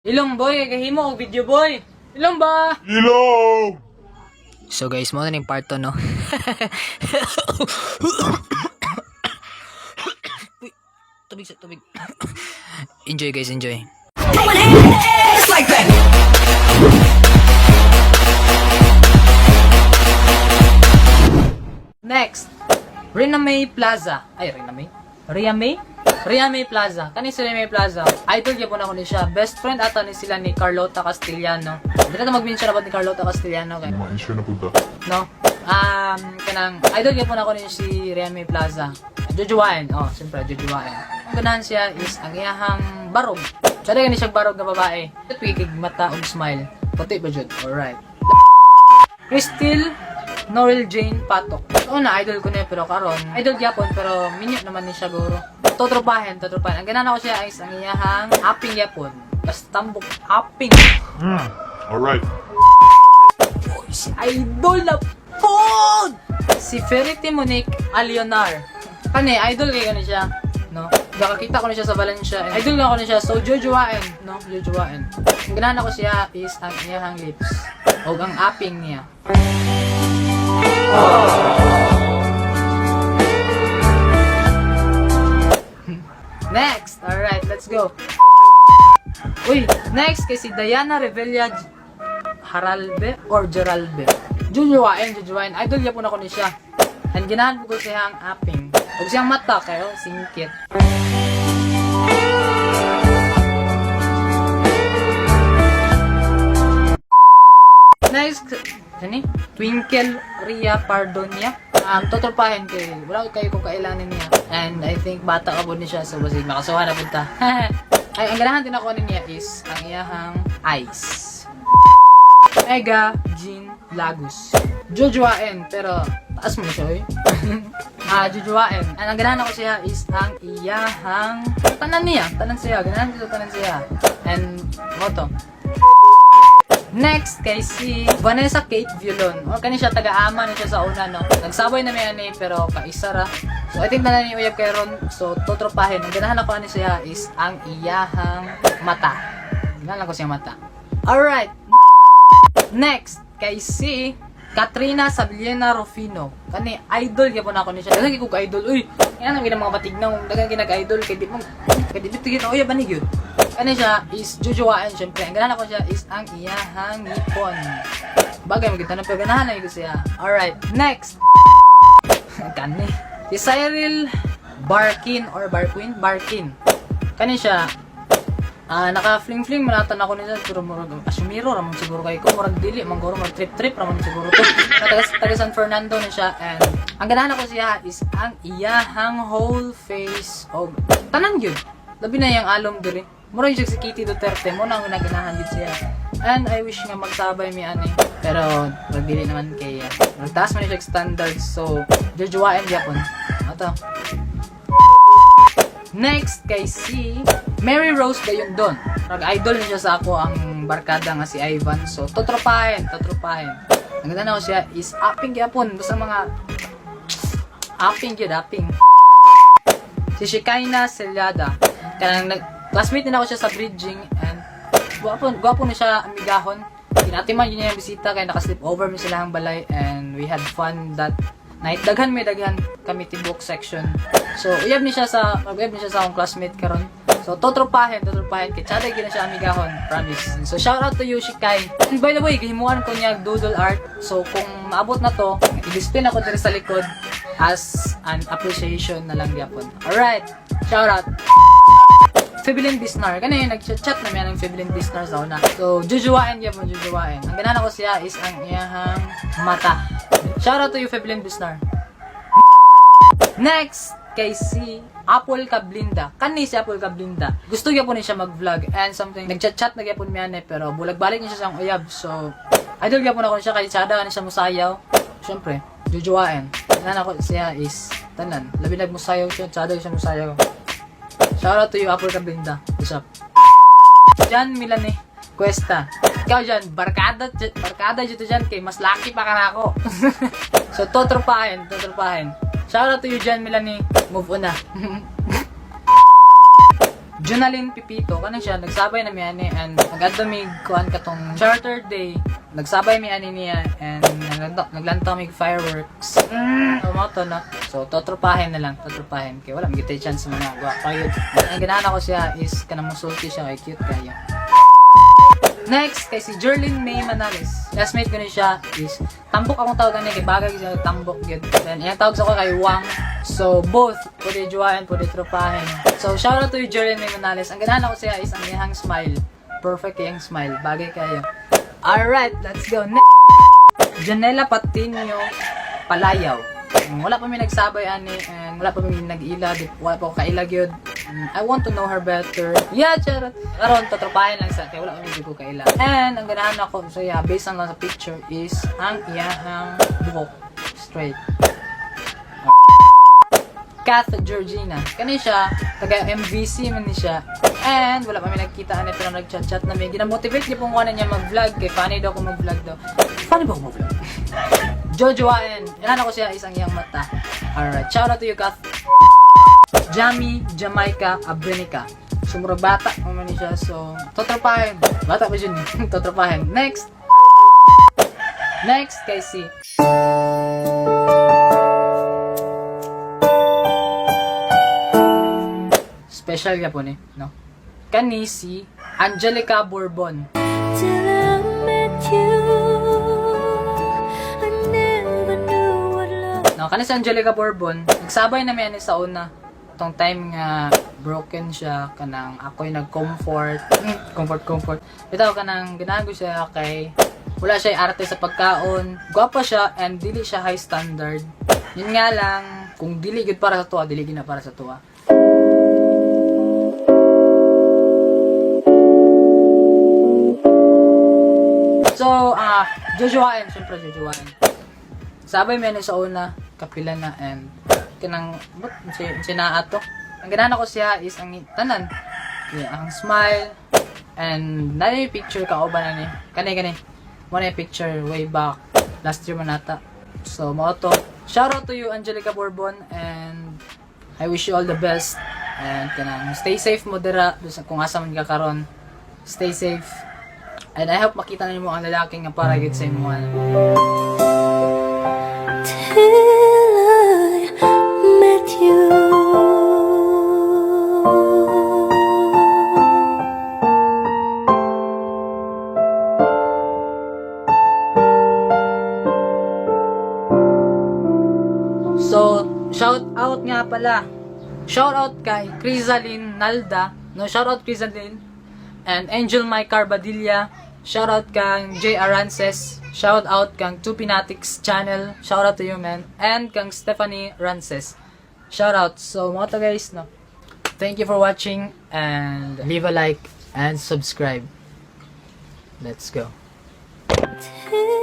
Ilong boy, kay kahimo og video boy. Ilong ba? Ilong! So guys, mo na ning part 2, no? Uy, tubig sa tubig. Enjoy guys, enjoy. Throwing hands in the air just like that. Next, Rina May Plaza. Ay, Rina May? Ria May? Ria May Plaza. Kani si Ria May Plaza. Idol gyapon ako ni siya. Best friend ata ni sila ni Carlota Castillano. Hindi na ta mag-mention about ni Carlota Castillano kay. Ma-ensure na punta. No? Kanang idol gyapon ako ni si Ria May Plaza. Jujuwain. Oh, siyempre jujuwain. Ang ganahan siya is ang iyahang barog. Sada gani siya barog nga babae. Twigig mata ug smile. Puti ba jud? Alright. Crystal Norel Jane Patok. Una, idol ko na yun, pero karon idol gyapon, pero minyo naman ni siya guro. Totropahin, totropahin. Ang ganahan ako siya is ang iyahang aping gyapon. Basta tambok aping. Alright. Si idol na pod! Si Ferity Monique Alionar. Kani, idol kay kani siya. No? Nakakita ko na siya sa Valencia. And idol na ako na siya. So, jojowain. No? Jojowain. Ang ganahan ako siya is ang iyahang lips. O ang aping niya. Next! Alright, let's go. Uy, next kay si Diana Revilla Haralbe or Geralbe. Jujuwain, jujuwain. Idol yapon ako ni siya. And ginahan po ko siya ang aping. Huwag siyang mata kayo, singkit. Next, ano ni? Twinkle Ria Pardonia. Totropahin kay wala kayo kung kailanin niya. And I think bata ka po ni siya, so basig makasuha na punta. Ay, ang ganahan din ako niya is ang iyahang eyes. Mega Jean Lagos. Jujuwain, pero taas mo na siya, eh. Jujuwain. Ang ganahan ako siya is ang iyahang tanan niya, tanan siya, ganahan ko sa tanan siya. And mo to. Next kay si Vanessa Kate Violon. O kani siya taga-ama ni siya sa una no. Nagsabay na may ani pero kaisa ra. So I think na ni uyab kay ron. So totropahin. Ang ganahan ako ani siya is ang iyahang mata. Ganahan ko siya mata. Alright. Next kay si Katrina Sabilina Rufino. Kani idol gyapon ako ni siya. Daghan kay kog idol uy. Kaya nang mga batignaw, daghan kay nag-idol kay di mo kay di bit oh ba ni gyud. Kani siya is jujuwaen syempre. Ang ganahan ako siya is ang iyahang ngipon. Bagay mo kita na pero ganahan na ko siya. Alright, next. Kani. Si Cyril Barkin or Barquin? Barkin. Kani siya, naka fling-fling man ata na ako niya pero murag asumiro ramon siguro kay ko murag dili man guro murag trip-trip ramon siguro to. Taga San Fernando ni siya and ang ganahan ako siya is ang iyahang whole face og tanan gyud. Labi na yang alom diri. Murag siya si Kitty Duterte mo na ang naganahan gyud siya. And I wish nga magsabay mi ani pero murag dili naman kay murag taas man ni siya og standards so jujuwaen gyapon. Ato. Next kay si Mary Rose Dayondon. Nag-idol niya siya sa ako ang barkada nga si Ivan. So, totropahin, totropahin. Ang ganda na ko siya is aping gyapon. Basta mga aping gyud, aping. Si Shikaina Celiada. Kanang nag classmate din ako siya sa bridging and gwapo, gwapo na siya amigahon. Kinatiman yun niya yung bisita kaya naka-sleep over mi sila ang balay and we had fun that night. Daghan may daghan kami tibok section. So, uyab ni siya sa akong classmate karon. So, totropahin, totropahin. Kay tsada gyud na siya amigahon, promise. So, shout out to you, Shikai. And by the way, gihimuan ko niya doodle art. So, kung maabot na to, i-display na ko diri sa likod as an appreciation na lang gyapon. Alright, shout out. Febelin Bisnar. Kani nag-chat na miya ng Febelin Bisnar sa una. So, jujuwain gyapon, jujuwain. Ang ganahan ako siya is ang iyahang mata. Shout out to you, Febelin Bisnar. Next, kay si Apple Cablinda. Kani si Apple Cablinda. Gusto gyapon ni siya mag-vlog and something. Nag-chat-chat na gyapon miya ni pero bulag-balik niya siya sa akong uyab. So, idol gyapon ako siya kay tsada ni siya musayaw. Siyempre, jujuwain. Ganahan ako siya is tanan. Labi nag musayaw siya, tsada siya musayaw. Shout out to you, Apple Cablinda. What's up? Jan Milane Cuesta. Ikaw dyan, barkada, barkada dito dyan, kay mas lucky pa ka na ako. So, totropahin, totropahin. Shout out to you, Jan Milane. Move on na. Junalyn Pipito, kana siya, nagsabay na mi ani and nag-adto mi kuan katong Charter Day. Nagsabay mi ani niya and naglantaw mig fireworks. So mao to, no. So totropahin na lang, totropahin kay wala man gyud chance mga gwapa yun. Ang ganahan ako siya is kanang musulti siya kay cute kayo. Next, kay si Jerlyn May Manales. Classmate ko ni siya is Tambok akong tawag niya kay bagay siya Tambok gyud. Then iyang tawag sa ko kay Wang. So both pwede jowain, pwede tropahin. So shout out to you, Jerlyn May Manales. Ang ganahan ako siya is ang iyang smile. Perfect iyang smile. Bagay kayo. Alright, let's go. Next, Janela Patino Palayaw. Wala pa mi nagsabay ani and wala pa mi nag-ila, wala pa ko kaila gyud. I want to know her better. Yeah, charot. Karon totropahin lang sa kay wala pa mi ko kaila. And ang ganahan ako sa iya based on lang sa picture is ang iyahang buhok straight. Kath Georgina. Kani siya, taga MVC man ni siya. And wala pa mi nagkita ani pero nag-chat-chat na mi. Gina-motivate niya pong kuha niya mag-vlog kay funny daw kung mag-vlog daw. Funny ba kung mag-vlog? Jojoaen. Ganahan ako siya isang iyang mata. Alright, shout out to you, Kath. Jamie Jamaica Abrenica. Sumura bata man ni siya. So, totropahin. Bata pa yun. Totropahin. Next. Next kay si special ka po ni, no? Kani si Angelica Bourbon. Till I met you, I never knew what love. No, kani si Angelica Bourbon, nagsabay na mi ani sa una. Tong time nga broken siya kanang ako'y nag-comfort, comfort comfort. Bitaw kanang ganahan ko siya kay wala siya arte sa pagkaon. Gwapa siya and dili siya high standard. Yun nga lang, kung dili gyud para sa tuwa, dili gyud na para sa tuwa. So, jojowain, syempre jojowain. Sabay men sa una, kapila na and kanang but si sinaa to. Ang ganahan ako siya is ang tanan. Yeah, ang smile and na yung picture ka na ni. Kani kani. Mo na yung picture way back last year man ata. So mao to. Shout out to you, Angelica Bourbon, and I wish you all the best and kanang stay safe mo dira bisan kung asa man ka karon. Stay safe. And I hope makita nimo ang lalaki nga para gyud sa imo. Till I met you. So, shout out nga pala. Shout out kay Crizaline Nalda. No, shout out Crizaline. And Angel Mike Carbadilla. Shout out kang Jay Arances. Shout out kang Tupinatics Channel. Shout out to you, man. And kang Stephanie Rances. Shout out. So, mga to guys, no. Thank you for watching and leave a like and subscribe. Let's go. Till